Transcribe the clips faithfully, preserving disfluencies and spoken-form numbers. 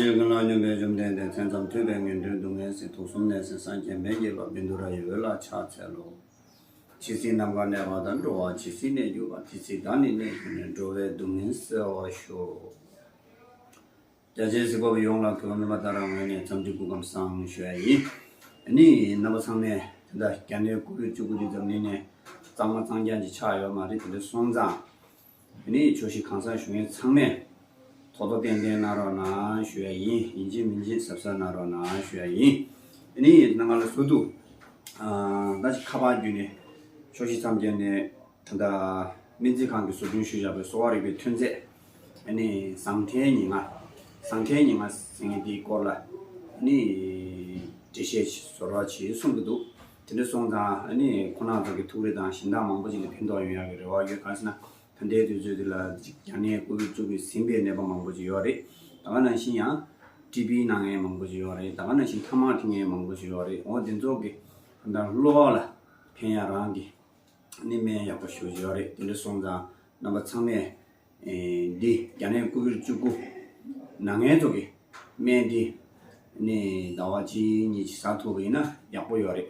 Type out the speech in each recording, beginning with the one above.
ཀུན་ལ་སྙོམས་པའི་བཅོམ་ལྡན་འདས། མཚན་ཙམ་ཐོས་པས་ངན་འགྲོའི་སྡུག་བསྔལ་སེལ། དུག་གསུམ་ནད་སེལ་སངས་རྒྱས་མན་ཆད་པ། བཻ་ཌཱུརྱ་ཡི་འོད་ལ་ཕྱག་འཚལ་ལོ། ཇི་སྲིད་ནམ་མཁའ་གནས་པ་དང་། འགྲོ་བ་ཇི་སྲིད་གནས་གྱུར་པ། དེ་སྲིད་བདག་ནི་གནས་གྱུར་ནས། འགྲོ་བའི་སྡུག་བསྔལ་སེལ་བར་ཤོག། རྒྱ་ཆེའི་གཟིགས་པ་པོ་ཡོངས་ལ་གུས་པ་སྨོན་པ་དང་རང་ངོས་ནས་འཚམས་འདྲི་སྐུ་ཁམས་བཟང་ཞུ་ཡ་ཡིན། ཨ་ནི་རྣམ་པ་ཚང་མས་ད་ལྟ་རྒྱ་ནད་ཀོ་བིཌ་བཅུ་དགུ་འདི་འཛམ་གླིང་ནས་གཙང་མ་གཙང་རྐྱང་ཅིག་ཆགས་ཡོད་མ་རེད། དེ་འདྲ་སོང་ཙང་ཨ་ནི་ཆོག་ཤེས་གང་ཟག་བཞུགས་མཁན་ཚང་མས་ཐོག་ཐོག་ཏན་ཏན་གནང་རོགས་གནང་ཞུ་ཡ་ཡིན། ཡིན་གཅིག་མིན་གཅིག་གཟབ་གཟབ་གནང་རོགས་གནང་ཞུ་ཡ་ཡིན། ཨ་ནི་གནའ་སྔ་ལ་ཟུར་དུ་ཨ་ད་ཅིག་ཁ་པར་བརྒྱུད་ནས་ཆོག་ཤེས་མཚམས་བརྒྱབ་ནས། ད་ལྟ་སྨན་རྩིས་ཁང་གིས་བཟོ་སྐྲུན་ཞུས་བཞག་པའི་གསོ་བ་རིག་པའི་ཐོན་རྫས། ཨ་ནི་ཟང་ཐལ་ཉེར་ལྔ། ཟང་ཐལ་ཉེར་ལྔ་ཟེར་མཁན་དེའི་སྐོར་ལ་ཨ་ནི་འགྲེལ་བཤད་བཟོ་རོགས་བྱེད་གསུང་གི་འདུག། དེ་འདྲ་སོང་ཙང་ཨ་ནི་ཁོང་རྣམ་ཚོ་གི་ཐུགས་རེ་དང་གཞན་དག་མང་པོ་ཅིག་ལ་ཕན་ཐོགས་ཡོང་ཡག་གི་རེ་བ་ཡོད། གང་ཟེར་ན་ད་ལྟའི་དུས་ཚོད་འདི་ལ་རྒྱ་ནད་ཀོ་བིཌ་བཅུ་དགུས་ཟིན་པའི་ནད་པ་མང་པོ་ཅིག་ཡོད་རེད། ད་ག་ནང་བཞིན་ཡང་ཊི་བི་ན་མཁན་མང་པོ་ཅིག་ཡོད་རེད། ད་ག་ནང་བཞིན་ཐ་མག་འཐེན་མཁན་མང་པོ་ཅིག་ཡོད་རེད། འོ་དེ་ཚོ་གི་ད་གློ་བ་ལ་ཕན་ཡག་རང་གི་ནི་སྨན་ཡག་པོ་ཞེ་པོ་ཅིག་ཡོད་རེད། དེ་འདྲ་སོང་ཙང་རྣམ་པ་ཚང་མས་ཨེ་འདི་རྒྱ་ནད་ཀོ་བིཌ་བཅུ་དགུ་ན་མཁན་ཚོ་གི་སྨན་འདི་ནི་ཟླ་བ་གཅིག་གཉིས་ཅིག་ཟ་ཐུབ་པ་ཡིན་ན་ཡག་པོ་ཡོད་རེད།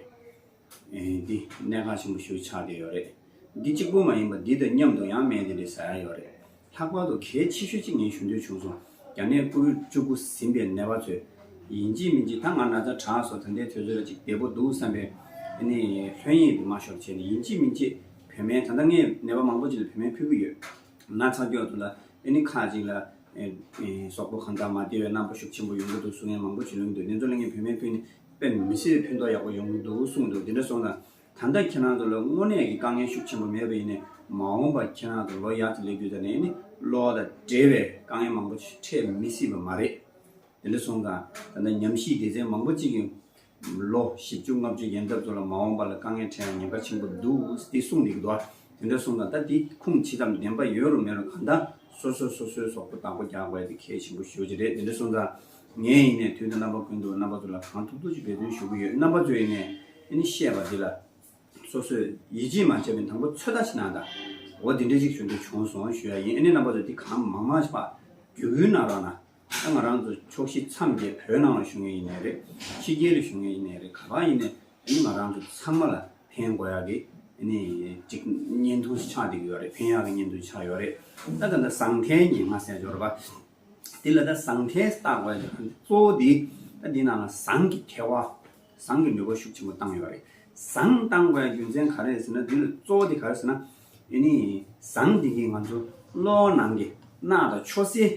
ཨེ་འདི་གནད་འགག་ཆེན་པོ་ཞེ་པོ་ཆགས་བསྡད་ཡོད་རེད། འདི་གཅིག་པོ་མ་ཡིན་པ་འདི་དང་མཉམ་དུ་ཡང་སྨན་འདི་འདྲ་ཟ་ཡ་ཡོད་རེད། ལྷག་པར་དུ་གལ་ཆེ་ཤོས་གཅིག་ངས་ཞུ་འདོད་བྱུང་སོང་། རྒྱ་ནད་ཀོ་བིཌ་བཅུ་དགུ་ཟིན་པའི་ནད་པ་ཚོས་ཡིན་གཅིག་མིན་གཅིག་ད་ང་ན་ཚ་དྲག་སོང་། ད་ལྟའི་དུས་ཚོད་ལ་ཅིག་བདེ་པོ་འདུག་བསམ་པའི་ཨ་ནི་ལྷོད་གཡེང་དེ་མ་ཤོར་བྱས་ནས་ཡིན་གཅིག་མིན་གཅིག་བོད་སྨན། ད་ལྟ་ངས་ནད་པ་མང་པོ་ཅིག་ལ་བོད་སྨན་ཕུལ་གྱི་ཡོད། ན་ཚ་སྐྱོ་དུས་ལ་ཨ་ནི་ཁག་ཅིག་ལ་ཨེ་ཨེ་གཟུགས་པོ་གང་ལྟར་མ་བདེ་བའི་རྣམ་པ་ཤུགས་ཆེན་པོ་ཡོང་གི་འདུག་གསུང་མཁན་མང་པོ་ཅིག་ཡོང་གི་འདུག། དེ་ཚོ་ལ་ངས་བོད་སྨན་ཕུལ་ནས་དཔེ་མི་སྲིད་པའི་ཕན་ཐོགས་ཡག་པོ་ཡོང་གི་འདུག་གསུངས་འདུག། དེ་འདྲ་སོང་ཙང་། ད་ལྟ་ཁྱེད་རང་ཚོ་ལ་དངོས་གནས་ཀྱི་དཀའ་ངལ་ཤུགས་ཆེན་པོ་མེད་པ་ཡིན་ནའི་མ་འོངས་པ་ཁྱེད་རང་ཚོ་ལོ་ཡག་ཅིག་སླེབས་དུས་ད་ནས་ནི་གློ་བ་དང་འབྲེལ་བའི་དཀའ་ངལ་མང་པོ་ཞིག་འཕྲད་མི་སྲིད་པ་མ་རེད། དེ་འདྲ་སོང་ཙང་ད་ལྟ་ཉམས་ཞིབ་སྡེ་ཚན་མང་པོ་ཅིག་གིས་ལོ་བཞི་བཅུ་ལྔ་བཅུ་ཡན་འདབ་ཚོ་ལ་མ་འོངས་པ་ལ་དཀའ་ངལ་འཕྲད་ཡ་ཉེན་ཁ་ཆེན་པོ་འདུག་དེ་གསུངས་འདུག་གི་འདུག། དེ་འདྲ་སོང་ཙང་ད་དེ་ཁུངས་ཇི་ཙམ་བདེན་པ་ཡོད་རུང་མེད་རུང་གང་ལྟར་སོ་སོས་སོ་སོའི་གཟུགས་པོ་བདག་པོ་རྒྱག་དགོས་ཡ་དེ་གལ་ཆེན་པོ་ཞེ་པོ་ཅིག་རེད། དེ་འདྲ་སོང་ཙང་ངས་ཡིན་ནའི་དུས་དང་རྣམ་པ་ཀུན་ཏུ་རྣམ་པ་ཚོ་ལ་གང་ཐུབ་ཐུབ་ཅིག་འབད་བརྩོན་ཞུ་གི་ཡོད། རྣམ་པ་ཚོས་ཡིན་ནའི་ཨ་ནི་བཤད་པ་འདི་ལ་སོ་སོས་ཡིད་ཆེས་མ་བྱས་པའི་དང་པོ་ཚོད་ལྟ་ཞིག་གནང་དང་། འོ་འདི་འདྲ་ཞིག་ཞུ་འདོད་བྱུང་སོང་ཞུ་ཡ་ཡིན། ཨ་ནི་རྣམ་པ་ཚོས་འདི་གང་མང་མང་ཞིག་ཕར་བརྒྱུད་སྐུལ་གནང་རོགས་གནང་། ད་ང་རང་ཚོ་ཕྱོགས་བཞི་མཚམས་བརྒྱད། བོད་ནང་ལ་བཞུགས་མཁན་ཡིན་ནའི་རེད། ཕྱི་རྒྱལ་ལ་བཞུགས་མཁན་ཡིན་ནའི་རེད། ག་པར་ཡིན་ནའི་ཨ་ནི་ང་རང་ཚོ་ཚང་མ་ལ་ཕན་དགོས་ཡག་གི་ཨ་ནི་ཅིག་བརྙན་ཐུང་ཞིག་ཆགས་བསྡད་ཀྱི་ཡོད་རེད། ཕན་ཡག་གི་བརྙན་ཐུང་ཆགས་ཡོད་རེད། ད་ད་ལྟ་ཟང་ཐལ་ཉེར་ལྔ་ཟེར་ཡོད་རེད་པ། དེ་ལ་ད་ཟང་ཐལ་བཏགས་པ་ཡིན་ན་གཙོ་བོ་དེ་ད་འདི་ནང་ལ་ཟངས་ཀྱི་ཐལ་བ། ཟངས་ཀྱི་ནུས་པ་ཤུགས་ཆེན་པོ་བཏང་ཡོད་རེད། ཟངས་བཏང་དགོས་རྒྱུ་མཚན་ག་རེ་རེད་ཟེར་ན། འདི་ལ་གཙོ་བོ་དེ་ག་རེ་ཟེར་ན། ཨ་ནི་ཟངས་འདི་གིས་ང་ཚོ་གློ་བ་ནང་གི་རྣག་དང་ཆུ་སེར་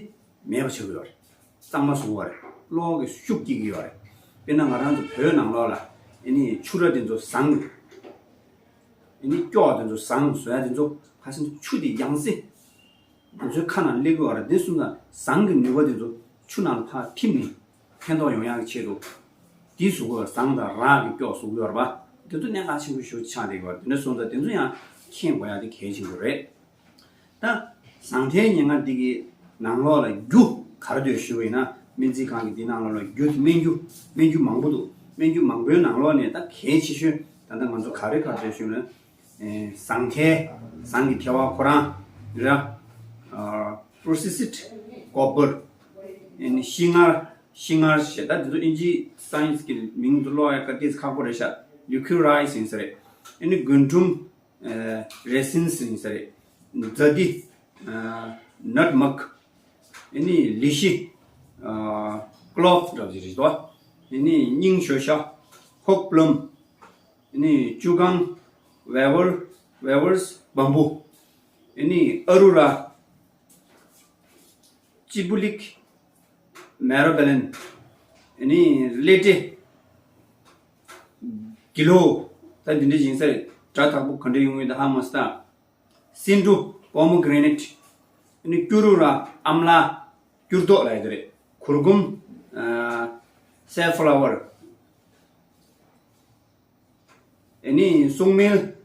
མེད་པ་བྱེད་ཀྱི་ཡོད་རེད། གཙང་མ་བཟོ་གི་ཡོད་རེད། གློ་བ་གི་ཤུགས་སྐྱེད་ཀྱི་ཡོད་རེད། དཔེར་ན་ང་རང་ཚོ་བོད་ནང་ལོགས་ལ་ཨ་ནི་ཆུ་ར་དེ་ཚོ་ཟངས། ཨ་ནི་སྐྱོགས་དེ་ཚོ་ཟངས་བཟོ་ཡ་དེ་ཚོ་ག་རེ་ཟེར་ན་ཆུ་དེ་ཡང་སེ་ང་ཚོའི་ཁ་ནང་སླེབས་ཀྱི་ཡོད་རེད། དེ་སོང་ཙང་ཟངས་ཀྱི་ནུས་པ་དེ་ཚོ་ཆུ་ནང་ལ་ཕར་ཐིམ་ནས་ཕན་ཐོགས་ཡོང་ཡག་གི་ཆེད་དུ་དེ་བཟོ་གི་ཡོད་རེད། ཟངས་དང་རག་གི་སྐྱོགས་བཟོ་གི་ཡོད་རེད་པ། དེ་ཚོ་གནད་འགག་ཆེན་པོ་ཞེ་པོ་ཆགས་བསྡད་ཀྱི་ཡོད་རེད། དེ་འདྲ་སོང་ཙང་དེ་ཚོ་ཡང་མཁྱེན་དགོས་ཡག་དེ་གལ་ཆེན་པོ་རེད། ད་ཟང་ཐལ་ཉེར་ལྔ་འདི་གི་ནང་ལོགས་ལ་རྒྱུ་ག་རེ་འདུག་ཞུ་བ་ཡིན་ན། སྨན་རྩིས་ཁང་གི་འདི་ནང་ལོགས་ལ་རྒྱུ་སྨན་རྒྱུ་སྨན་རྒྱུ་མང་པོ་འདུག། སྨན་རྒྱུ་མང་པོའི་ནང་ལོགས་ནས་ད་གལ་ཆེ་ཤོས་ད་ལྟ་ང་ཚོ་ག་རེ་ག་རེ་འདུག་ཞུ་ན། ཨེ་ཟང་ཐལ། ཟངས་ཀྱི་ཐལ་བ་ཁོ་རང་ར། ཨ་processed copper། ཨེ་ནི་ཤིང་མངར། ཤིང་མངར་ཞེས་ད་འདི་ཚོ་ཨིན་ཇི་སའེན་སི་གི་མིང་དུ་ཀློག་ཡ་དཀའ་ཏིས་ཁག་པོ་རེད་ཤག། ལི་ཁུ་རའི་ཟེར་ས་རེད། ཨེ་ནི་རྒུན་འབྲུམ། ཨེ་raisins ཟེར་ས་རེད། ཛ་དི། ཨ་nutmeg། ཨེ་ནི་ལི་ཤི། ཨ་clove འདྲ་བ་ཞིག་རེད་དོ། ཨེ་ནི་སྙིང་ཞོ་ཤ། hog plum། ཨེ་ནི་བཅུ་གང་། weevil weevils bamboo། ཨེ་ནི་ཨ་རུ་ར། ཅི་བུ་ལིག། མེ་རོ་བེ་ལན། ཨེ་ནི་ལེ་ཏེ། གི་ལོ། ད་འདི་འདྲ་ཡིན་ས་རེད། སྒྲ་དག་པོ་ག་འདྲ་ཡོང་གི་ཡོད་ད་ཧ་མ་སོང་ད། སེ་འབྲུ། pomegranate། ཨེ་ནི་ཀུ་རུ་ར། ཨམ་ལ། སྐྱུར་རྡོག་ལབ་ཡ་དེ་རེད། གུར་གུམ། ཨ་safflower། ཨེ་ནི་སྲུང་མེལ།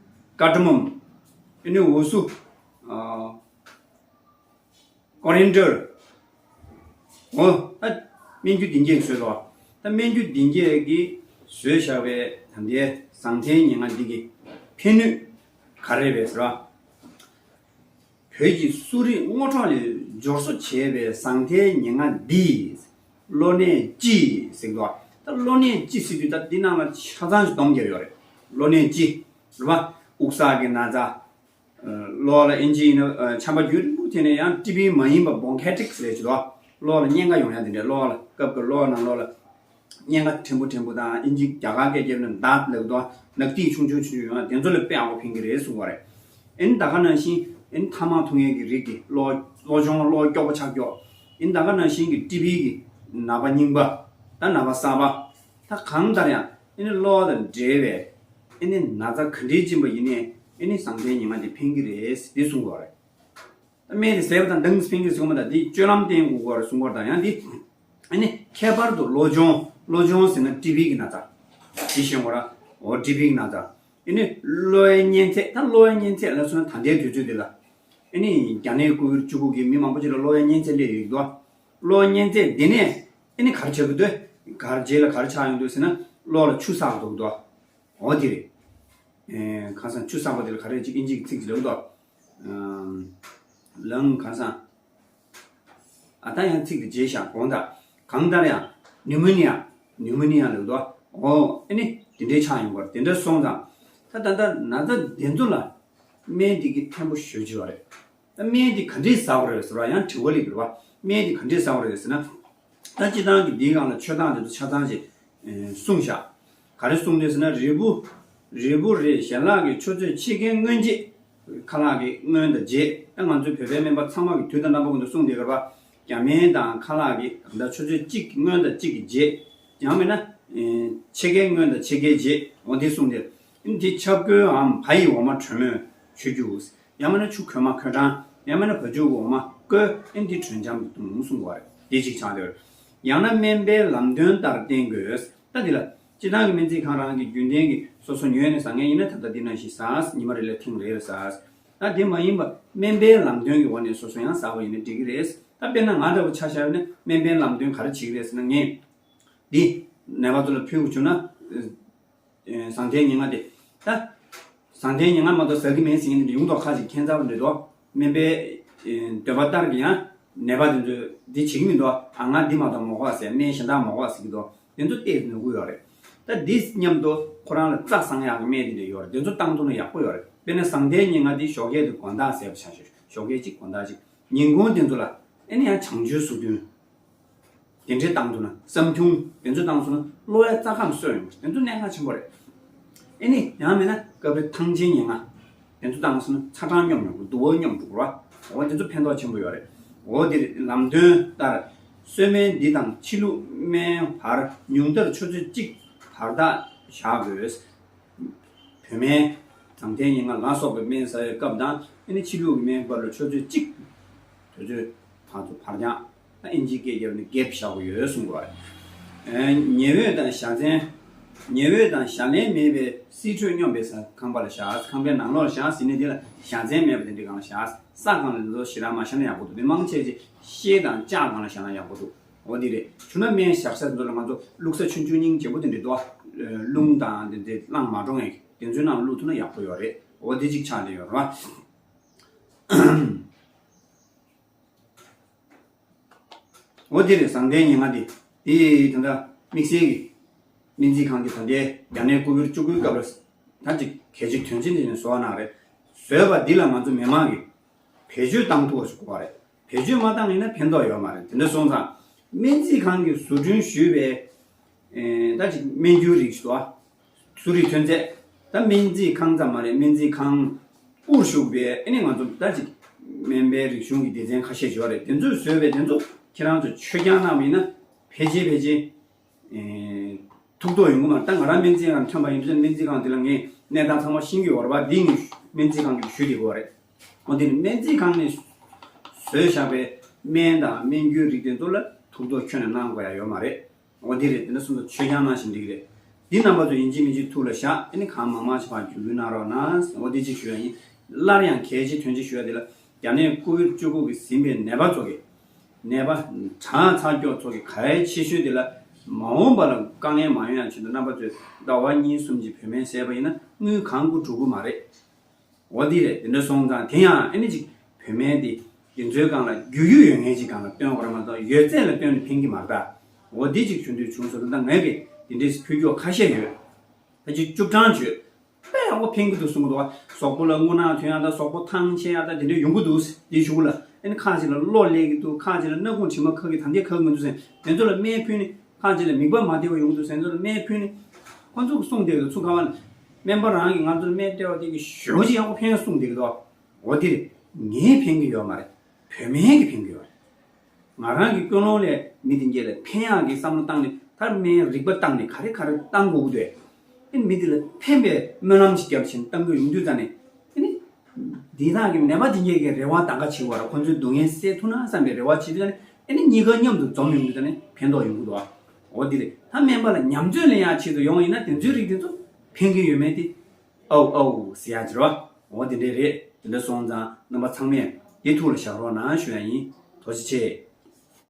cardamom། ཨེ་ནི་འུ་སུ། ཨ་coriander། འོ་ད་སྨན་རྒྱུ་འདི་གས་བཟོས་ལོ། ད་སྨན་རྒྱུ་འདི་གས་ཀྱིས་བཟོས་བཞག་པའི་ད་ལྟའི་ཟང་ཐལ་ཉེར་ལྔ་འདི་གི་ཕན་ནུས་ག་རེ་རེད་ཟེར་བ། བོད་ཀྱི་གསོ་རིག་སྔོ་ཁྲོག་ལས་སྦྱོར་བཟོ་བྱས་པའི་ཟང་ཐལ་ཉེར་ལྔ་འདིས། གློ་ནད་སྤྱི་ཟེར་གྱི་འདུག་ད་གློ་ནད་སྤྱི་ཟེར་དུས་ད་འདི་ནང་ལ་ཆ་ཚང་ཞིག་སྡོམ་རྒྱབ་ཡོད་རེད། གློ་ནད་སྤྱི། རེད་པ། དབུགས་བསགས་ཀྱི་ན་ཚ། གློ་ལ་ཨིན་ཇི་ཡིན་ན་ཆམ་པ་རྒྱུན་རིང་པོ་དེ་ནས་ཡང་ཊི་བི་མ་ཡིན་པ་bronchitis་ཟེར་གྱི་འདུག་གློ་ལ་གཉན་ཁ་ཡོང་ཡ་དེ་འདྲས། གློ་ལ་སྐབས་ཀྱི་གློ་ནང་ལོགས་ལ་གཉན་ཁ་ཕྲན་བུ་ཕྲན་བུ་དང་། ཨིན་ཇི་རྒྱ་གར་སྐད་བརྒྱབ་ན་འདར་ལབ་འདུག་ནག་ཏིག་ཆུང་ཆུང་ཆུང་ཆུང་ཡོང་ཡ་དེ་ཚོ་ལ་དཔེ་ཡག་པོ་ཕན་གྱི་རེད་གསུངས་པ་རེད། ཨེ་ནི་ད་ག་ནང་བཞིན་ཨེ་ནི་ཐ་མག་འཐུང་མཁན་གྱི་རིགས་ཀྱི་གློ་གློ་གཅོང་། གློ་སྐྱོ་པོ་ཆགས་ཀྱོག་ཨེ་ནི་ད་ག་ནང་བཞིན་གྱི་ཊི་བི་གི་ནད་པ་རྙིང་པ་དང་ནད་པ་གསར་པ། ད་གང་ལྟར་ཡང་ཨེ་ནི་གློ་དང་འབྲེལ་བའི་ཨེ་ནི་ན་ཚ་ག་འདྲའི་ཕྱིན་པ་ཡིན་ནའི་ཨེ་ནི་བཟང་ཐལ་ཉེན་ཁ་དེ་ཕན་གྱི་རེད་དེ་གསུངས་པ་རེད། སྨན་དེ་ཟས་པ་དང་མདང་ཕན་གྱི་ཟེར་གྱི་མ་རེད། འདི་སྤྱོད་ལམ་བསྟེན་དགོས་པ་རེད་གསུངས་པ་རེད། ད་ཡང་འདི་ཨ་ནི་ཁྱད་པར་དུ་གློ་གཅོང་། གློ་གཅོང་ཟེར་ན་ཊི་བི་གི་ན་ཚ་འདི་ཤེས་དགོས་ར། འོ་ཊི་བི་གི་ན་ཚ། ཨ་ནི་གློ་བའི་གཉན་ཚད། ད་གློ་བའི་གཉན་ཚད་ལབ་སོང་ན་ད་ལྟའི་དུས་ཚོད་འདི་ལ་ཨ་ནི་རྒྱ་ནད་ཀོ་བིཌ་བཅུ་དགུ་གིས་མི་མང་པོ་ཅིག་ལ་གློ་བའི་གཉན་ཚད་སླེབས་ཡོད་འདུག་གློ་བའི་གཉན་ཚད་འདི་ནས་ཨ་ནི་ག་རེ་ཆགས་ཀྱི་འདུག་ག་རེ་རྗེས་ལ་ག་རེ་ཆགས་ཡོང་འདུག་ཟེར་ན་གློ་ལ་ཆུ་བསགས་འདུག་འདུག་འོ་དེ་རེད། ཨེ། ཁ་སང་ཆུ་བསགས་པ་དེ་ལ་ག་རེ་ཅིག་ཨིན་ཇི་གི་ཚིག་ཅིག་ལབ་འདུག་ཨམ། ལང་ཁ་སང་། ཨ། ད་ཡང་ཚིག་དེ་བརྗེད་ཤག་དགོངས་དག་གང་ལྟར་ཡང་ནིའུ་མོ་ནི་ཡ། ནིའུ་མོ་ནི་ཡ་ལབ་འདུག་འོ། ཨེ་ནི་དེ་འདྲའི་ཆགས་ཡོང་བར་དེ་འདྲ་སོང་ཙང་། ད་ད་ལྟ་ན་ཚ་དེ་ཚོ་ལ་སྨན་འདི་གི་ཕན་པོ་ཞེ་པོ་ཅིག་ཡོད་རེད། ད་སྨན་འདི་ག་འདྲས་ཟ་དགོས་རེད་ཟེར་བ་ཡང་དྲི་བ་སླེབས་ཀྱི་རེད་པ། སྨན་འདི་ག་འདྲས་ཟ་དགོས་རེད་ཟེར་ན། ད་སྤྱིར་བཏང་གི་འདིའི་སྒང་ལ་མཆོད་སྟངས་དེ་ཚོ་ཆ་ཚང་ཞིག་གསུངས་ཤག་ག་རེ་གསུངས་འདུག་ཟེར་ན། རིལ་བུ། རིལ་བུ་རེ་ཞལ་ལག་གི་ཆུ་ཚོད་ཕྱེད་ཀའི་སྔོན་རྗེས། ཁ་ལག་གི་སྔོན་དང་རྗེས། ད་ང་ཚོའི་བོད་པའི་སྨན་པ་ཚང་མ་གི་དུས་དང་རྣམ་པ་ཀུན་ཏུ་གསུངས་བསྡད་ཡོད་རེད་པ། རྒྱ་སྨན་དང་ཁ་ལག་གི་ད་ཆུ་ཚོད་གཅིག་གི་སྔོན་དང་གཅིག་གི་རྗེས། ཡང་མིན་ན་ཕྱེད་ཀའི་སྔོན་དང་ཕྱེད་ཀའི་རྗེས། འོ་འདི་གསུངས་ཏེ། འདི་ཆབ་བསྐོལ་འམ་བ་ཡི་འོ་མ་དྲོན་མོས་མཆོད་རྒྱུ། ཡང་མིན་ན་ཆུ་ཁོལ་མ་ཁོལ་གྲང་། ཡང་མིན་ན་བ་ཕྱུགས་ཀྱི་འོ་མ་བསྐོལ། ཨེ་འདི་དྲོན་འཇམ་གྱིས་བཏུང་གསུངས་པ་རེད། འདི་གཅིག་ཆགས་བསྡད་ཡོད་རེད། ཡང་ན་སྨན་པའི་ལམ་སྟོན་ལྟར་བསྟེན་དགོས། ད་འདི་ལ་སྤྱིར་བཏང་གི་སྨན་རྩིས་ཁང་རང་གི་རྒྱུན་ལྡན་གྱི་སོ་སོ་ཉོས་ནས་ཟ་མཁན་ཡིན་ན་ད་ལྟ་འདི་ནང་བཞིན་ཟ། ཉི་མ་རེ་ལ་ཐེངས་རེ་རེ་ཟ། ད་དེ་མ་ཡིན་པ་སྨན་པའི་ལམ་སྟོན་གྱི་འོག་ནས་སོ་སོ་ཡང་ཟ་བ་ཡིན་ན་འགྲིག་གི་རེད། ད་དཔེར་ན་ང་འདྲ་བོ་ཆ་བཞག་ན་སྨན་པའི་ལམ་སྟོན་ག་རེ་བྱེད་ཀྱི་རེད་ཟེར་ན། ངས་འདི་ནད་པ་ཚོ་ལ་ཕུལ་བྱུང་ན། ཨེ། བཟང་ཐལ་ཉེན་ཁ་དེ། ད་བཟང་ཐལ་ཉེན་ཁ་མ་གཏོགས་ཟ་གི་མེད་ཟེར་མཁན་དེ་ཡོང་མདོག་ཁ་ཅིག་ཁྱད་མཚར་པོ་འདྲ་འདུག་སྨན་པའི་ཨེ་འདོད་པ་ལྟར་གྱི་ཡང་ནད་པ་དེ་ཚོས་འདི་བྱེད་ཀྱི་མི་འདུག་ཨ། ང་འདི་མ་གཏོགས་མ་དགོས་ཟེར། སྨན་གཞན་དག་མ་དགོས་ཟེར་གྱི་འདུག་དེ་ཚོ་ཏོག་ཙམ་ནུས་ཁུངས་ཡོད་རེད། ད་འདི་མཉམ་དུ་ཁོ་རང་ལ་རྩ་བཟང་ཡག་གི་སྨན་དེ་འདྲ་ཡོད་རེད། དེ་ཚོ་བཏང་ཐུབ་ན་ཡག་པོ་ཡོད་རེད། དཔེར་ན་བཟང་ཐལ་ཉེན་ཁ་འདི་ཞོགས་ཀས་དེ་དགོང་དག་ཟས་པ་ཆ་བཞག་ཞོགས་ཀས་གཅིག་དགོང་དག་གཅིག་ཉིན་གུང་དེ་ཚོ་ལ་ཨེ་ནི་ཡང་བྱང་ཆུབ་གསོལ་སྟོན། དེ་འདྲའི་བཏང་ཐུབ་ན། བསམ་ཐུང་དེ་ཚོ་བཏང་སོང་ན་གློ་བའི་རྩ་ཁམས་གསོ་ཡོང་། དེ་ཚོ་གནད་འགག་ཆེན་པོ་རེད། ཨེ་ནི་ཡང་མིན་ན་སྐབས་རེ་ཐང་ཆེན་ཉེན་ཁ་དེ་ཚོ་བཏང་སོང་ན་ཚ་གྲང་སྙོམས་ཡོང་གི། དུ་བ་སྙོམས་འགྲོ་གི་རེད་པ། འོ་དེ་ཚོ་ཕན་ཐོགས་ཆེན་པོ་ཡོད་རེད། འོ་དེ་རེད། ལམ་སྟོན་ལྟར་གསོལ་སྨན་འདི་དང་ཕྱི་ལུགས་སྨན་བར་ཉུང་མཐར་ཆུ་ཚོད་གཅིག་བར་ཐག་བཞག་དགོས། བོད་སྨན། བཟང་ཐལ་ཉེན་ཁ་ལ་སོགས་པའི་སྨན་ཟ་བའི་སྐབས་དང་། ཨེ་ནི་ཕྱི་ལུགས་ཀྱི་སྨན་བར་ལ་ཆུ་ཚོད་གཅིག་དུས་ཚོད་ཕར་ཚུར་བར་རྐྱང་། ཨིན་ཇིའི་སྐད་རྒྱབ་ནས་གེབ་བཞག་གི་ཡོད་གསུངས་པ་རེད། ཨེ། ཉེ་འོད་དང་ཞག་མཚན། ཉེ་འོད་དང་ཞག་ལན་མེད་པའི་བསིལ་དྲོད་སྙོམས་པའི་ས་ཁང་པ་ལ་བཞག་ཁང་པའི་ནང་ལོགས་ལ་བཞག་ཟེར་ནས། དེ་ལ་ཞག་མཚན་མེད་པ་དེ་འདྲའི་སྒང་ལ་བཞག་ས་སྒང་ལ་དེ་ཚོ་ཞེ་དྲག་མ་བཞག་ན་ཡག་པོ་འདུག་མི་མང་ཆེ་ཆེ་ཤེལ་དང་ལྕགས་སྒང་ལ་བཞག་ན་ཡག་པོ་འདུག་འོ་དེ་རེད། བྱུང་ན་སྨན་བཞག་ས་དེ་ཚོ་ལ་ང་ཚོ་བླུགས་ས་ཆུང་ཆུང་སྙིང་རྗེ་པོ་དེ་འདྲ་འདུག་རླུང་དང་དེ་འདྲ་རླངས་མ་འགྲོ་མཁན་དེ་ཚོའི་ནང་བླུགས་ཐུབ་ན་ཡག་པོ་ཡོད་རེད། འོ་དེ་གཅིག་ཆགས་བསྡད་ཡོད་རེད་པ། འོ་དེ་རེད། བཟང་ཐལ་ཉེན་ཁ་དེ། དེ་ད་ལྟ་དམིགས་བསལ་གྱི་སྨན་རྩིས་ཁང་གི་ད་ལྟའི་རྒྱ་ནད་ཀོ་བིཌ་བཅུ་དགུའི་སྐབས་ལ་ད་ཅིག་གལ་ཆེ་དོན་ཆེ་འདི་ནས་བཟོ་བ་གནང་རེད། བཟོས་པ་འདི་ལ་ང་ཚོ་མི་མང་གིས་བེད་སྤྱོད་བཏང་ཐུབ་པ་ཞིག་དགོས་པ་རེད། བེད་སྤྱོད་མ་བཏང་ཡིན་ན་ཕན་ཐོགས་ཡོད་མ་རེད། དེ་འདྲ་སོང་ཙང་སྨན་རྩིས་ཁང་གིས་བཟོ་སྐྲུན་ཞུས་པའི། ཨེ། ད་ཅིག་སྨན་རྒྱུའི་རིགས་ཤིག་འདུག་ག་གསོ་རིག་ཐོན་རྫས། ད་སྨན་རྩིས་ཁང་ཙམ་མ་རེད། སྨན་རྩིས་ཁང་དབུར་ཞུགས་པའི། ཨེ་ནི་ང་ཚོ་ད་ཅིག་སྨན་པའི་རིག་གཞུང་གི་སྡེ་ཚན་ཁ་ཤས་ཡོད་རེད། དེ་ཚོས་བཟོས་པའི་དེ་ཚོ་ཁྱེད་རང་ཚོས་ཆོས་རྐྱང་གནང་བ་ཡིན་ན་ཕལ་ཆེར་ཕལ་ཆེར། ཨེ། ཐུགས་དོགས་ཡོང་གི་མ་རེད། ད་ང་རང་སྨན་རྩིས་ཁང་ཐོན་པ་ཡིན་དུས་སྨན་རྩིས་ཁང་དེ་ལ་ངས་གནས་སྟངས་ཚང་མ་ཤེས་ཀྱི་ཡོད་རེད་པ། འདི་ངས་སྨན་རྩིས་ཁང་གིས་ཞུས་བསྡད་ཀྱི་ཡོད་རེད། འོ་དེ་ནི་སྨན་རྩིས་ཁང་ནས་བཟོས་བཞག་པའི་སྨན་དང་སྨན་རྒྱུའི་རིགས་དེ་ཚོ་ལ་ཐུགས་དོགས་ཁྱོན་ནས་གནང་དགོས་ཡ་ཡོད་མ་རེད། འོ་དེ་རེད། དེ་འདྲ་སོང་ཙང་ཆོས་རྐྱང་གནང་བཞིན་འགྲིག་གི་རེད། འདི་རྣམ་པ་ཚོ་ཡིན་གཅིག་མིན་གཅིག་ཐུགས་ལ་བཞག་ཨེ་ནི་གང་མང་མང་ཞིག་ཕར་བརྒྱུད་སྐུལ་གནང་རོགས་གནང་། འོ་དེ་གཅིག་ཞུ་ཡ་ཡིན། སླར་ཡང་གལ་ཆེ་དོན་ཆེ་ཞུ་ཡ་དེ་ལ། རྒྱ་ནད་ཀོ་བིཌ་བཅུ་དགུ་གིས་ཟིན་པའི་ནད་པ་ཚོ་གི། ནད་པ་གྲངས་ཚ་ཀྱོག་ཚོ་གི་གལ་ཆེ་ཤོས་དེ་ལ། མ་འོངས་པ་ལ་དཀའ་ངལ་མ་ཡོང་ཡ་ཆེད་དུ་རྣམ་པ་ཚོས་ཟླ་བ་གཉིས་གསུམ་གྱི་བོད་སྨན་བཟས་པ་ཡིན་ན་དངུལ་གང་དགོས་འགྲོ་གི་མ་རེད། འོ་འདི་རེད། དེ་འདྲ་སོང་ཙང་དེ་ཡང་ཨེ་ནི་ཅིག་བོད་སྨན་དེ་དེ་ཚོའི་སྒང་ལ་རྒྱུས་ཡོད་མཁན་ཅིག་སྒང་ལ་བཏོན་དགོས་རེད་མ་གཏོགས་ཡོད་ཚད་ལ་བཏོན་ནས་ཕན་གྱི་མ་རེད་ད། འོ་འདི་གཅིག་ཞུ་འདོད་བྱུང་སོང་། ད་ངས་ཀྱི་འདི་འདྲས་ཕུལ་རྒྱུ་ཁ་ཤས་ཡོད། ད་ཅིག་བཅུ་གྲངས་བརྗོད། དཔེ་ཡག་པོ་ཕན་གྱི་འདུག་གསུང་གི་འདུག་བ། གཟུགས་པོ་ལ་རྔུལ་ནག་ཐོན་ཡག་དང་གཟུགས་པོ་ཐང་ཆད་ཡག་དང་དེ་འདྲ་ཡོང་གི་འདུག་འདི་ཞུ་གི་ལ། ཨ་ནི་ཁ་ཅིག་ལ་གློ་ལེགས་ཀྱི་འདུག་ཁ་ཅིག་ལ་སྣ་ཁུང་དྲི་མ་ཁ་གི་ད་འདི་ཁ་གི་མི་འདུག་ཟེར། དེ་ཚོ་ལ་སྨན་ཕུལ་ནི། ཁ་ཅིག་ལ་མིད་པ་མ་བདེ་བ་ཡོང་གི་འདུག་ཟེར། དེ་ཚོ་ལ་སྨན་ཕུལ་ནི། ཁོ་ཚོ་གསུངས་བསྡད་ཀྱི་འདུག་ཚུར་ཁ་བ་ལ། སྨན་པ་རང་གིས་ང་ཚོར་སྨན་སྤྲད་པ་དེ་གི་ཞོ་ཅིག་ཡག་པོ་ཕན་གསུངས་བསྡད་ཀྱི་འདུག་འོ་འདིར་ངས་ཕན་གྱི་ཡོད་མ་རེད། བོད་སྨན་གྱིས་ཕན་གྱི་ཡོད་རེད། ང་རང་གི་ཀུན་སློང་ལས་མི་དེ་འགྱེད་ལ་ཕན་ཡག་གི་བསམ་བློ་བཏང་ནས། ད་སྨན་རིག་པ་བཏང་ནས་ག་རེ་ག་རེ་བཏང་དགོས་ཀྱི་འདུག་ཨེ་མི་དེ་ལ་ཕན་པའི་སྨོན་ལམ་ཞིག་བརྒྱབ་བཞིན་བཏང་གི་ཡོང་དུས་ཙ་ནས། ཨེ་ནི་འདི་དག་གི་ནད་པ་དེ་འགྱེད་ཀྱི་རེ་བ་ད་ག་བྱེད་པ་ར། ཁོ་ཚོའི་སྡུག་བསྔལ་སེལ་ཐུབ་ན་བསམ་པའི་རེ་བ་བྱེད་དུས་ཙ་ནས། ཨེ་ནི་གཉིས་ཀ་མཉམ་དུ་འཛོམས་ཡོང་དུས་ཙ་ནས་ཕན་ཐོགས་ཡོང་གི་འདུག་འོ་འདི་རེད། ད་སྨན་པ་ལ་ཉམས་ཚོད་ལེན་ཡག་ཆེད་དུ་ཡོང་བ་ཡིན་ན། དེ་ཚོའི་རིགས་དེ་ཚོ་ཕན་གྱི་ཡོད་མེད་དེ། ཨའུ་ཨའུ་ཟེར་ཡག་ཅིག་རེད་བ། འོ་དེ་འདྲས་རེད། དེ་འདྲ་སོང་ཙང་རྣམ་པ་ཚང་མས་དེ་ཐུགས་ལ་བཞག་རོགས་གནང་ཞུ་ཡག་ཡིན། ཐུགས་རྗེ་ཆེ།